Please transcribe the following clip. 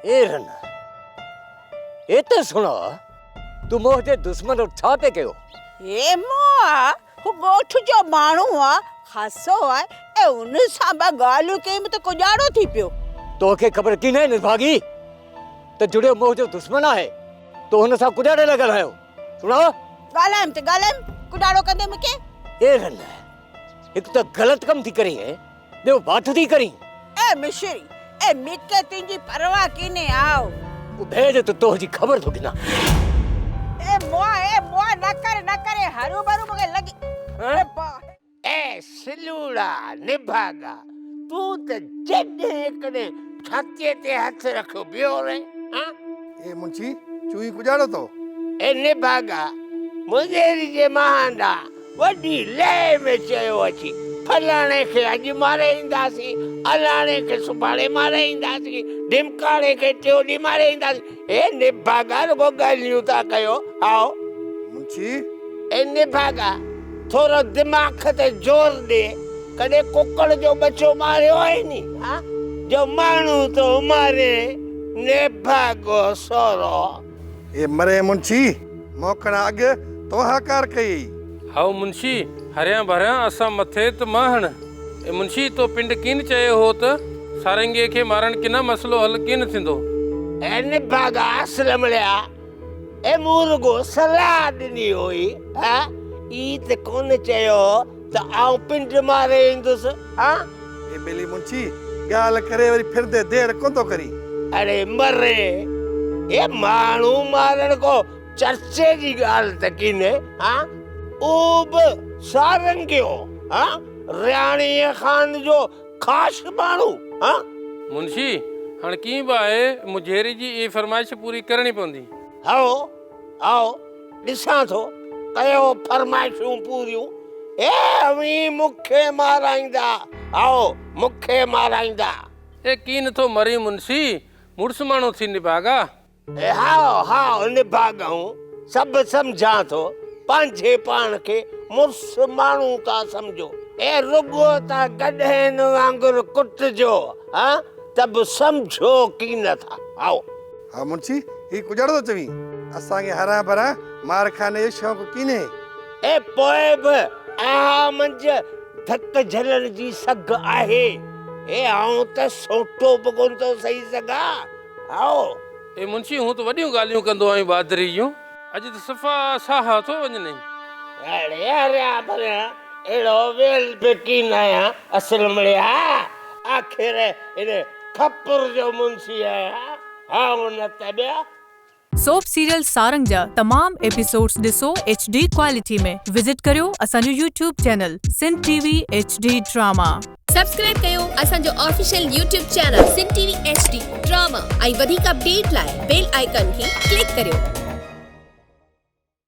اي رن، اي ته سڻاء، تون منهنجي دشمن وٽ ڇا پئي ڪيو؟ اي مئا، هو ڳوٺ جو ماڻهو آ، خاصو آهي ۽ ان سان ٻه ڳالهيون ڪيم ته ڪڄاڙو ٿي پيو. توکي خبر ڪينهي نڀاڳي ته جڙيو منهنجو دشمن آهي، تو هن سان ڪڄاڙي لاء ڳالهايو؟ سڻاء. ڳالهايم ته ڳالهايم، ڪڄاڙو ڪندي مون کي. اي رن، هڪ ته غلط ڪم ٿي ڪرين ۽ ٻيو واڌ ٿي ڪرين. اي مشري، اي ميڪي تنهنجي پرواهه ڪينهي، آء. ڀيڄ ته توهجي خبر ٿو گهنان. اي مئا، اي مئا، نه ڪر، نه ڪر، اي هروڀرو مون کي لڳي. اي باهه. اي سلوڙا نڀاڳا، تون ته جڏهن ڪڏهن ڇاتيء تي هٿ رکيو بيهو رهين، هان؟ اي منشي، چوئين ڪڄاڙو تو. اي نڀاڳا، منهنجي جي مهانڊا وڏي لئه ۾ چيو اچي، فلاڻي کي اڄ ماري اينداسين، الاڻي کي سڀاڻي ماري اينداسين، ڍمڪاڻي کي ٽيون ڏينهن ماري اينداسين. اي نڀاڳا رڳو ڳالهيون ٿا ڪيو، هائو. منشي! اي نڀاڳا، ٿورو دماغ تي زور ڏي، ڪڏهن ڪڪڙ جو ٻچو ماريو آهي ني، ها؟ جو ماڻهو ٿو مارين، نڀاڳو سورو. اي مرين منشي! موکڻ اڳ تو هاڪار ڪئي. هائو منشي، هريان ڀريان اسان مٿي ته مه هڻ. اي منشي، تو پنڊ ڪين چيو هو ته سارنگيء کي مارڻ ڪنا مسئلو حل ڪين ٿيندو. اي نڀاڳا اسلم ليا، اي مون رڳو صلاح ڏني هئي، ها؟ اي ته ڪونه چيو هو ته آئون پنڊ ماري ايندس، ها؟ اي ٻيلي منشي، ڳالهه ڪري وري ڦرندي دير ڪونه ٿو ڪرين. اڙي مري، اي ماڻهو مارڻ ڪو چرچي جي ڳالهه ته ڪينهي، ها؟ اهو به سارنگيو، ها؟ رياڻيء خان جو خاص ماڻهو، ها؟ منشي، هاڻ ڪيئن به آهي، مجهيري جي اهي فرمائش پوري ڪرڻي پوندي. هائو، هائو، ڏسان ٿو، ڪيو فرمائشون پوريون. اي اوهين مون کي مارائيندا، هائو، مون کي مارائيندا. اي ڪين ٿو مرين منشي، مڙس ماڻهو ٿي نڀاڳا. اي هائو، هائو، نڀاڳائون، سڀ سمجهان ٿو، پنهنجي پاڻ کي مڙس ماڻهو ٿا سمجهو. اي رڳو ٿا گڏهن وانگر ڪٽجو، ها، ته به سمجهو ڪين ٿا، هائو. ها منشي، هي ڪجهڙو ٿو چوين؟ اسان کي هران ڀران مار کاني جو شوق ڪينهي. اي پوء به اها منجهه ڌڪ جهلڻ جي سگهه آهي. اي آئون ته سوٽو به ڪونه ٿو سهي سگهان. هائو. اي منشي، هون ته وڏيون ڳالهيون ڪندو آهين بهادري جون. اڄ ته صفا ساهه ٿو وڃنئي. اڙي هريان ڀريان اهڙو ويل به ڪين آهيان اصل مڙيا. آخر ان کپر جو منشي آهيان. هائو نه ته ٻيا. سوپ سيريل سارنگ جا تمام ايپيسوڊس ڏسو ايڇ ڊي ڪوالٽي ۾ وزٽ ڪريو اسان جو YouTube channel Sindh T V H D drama. Subscribe ڪيو اسان جو official YouTube channel Sindh T V H D drama ۽ وڌيڪ اپڊيٽ لاء بيل آئيڪان کي ڪلڪ ڪريو.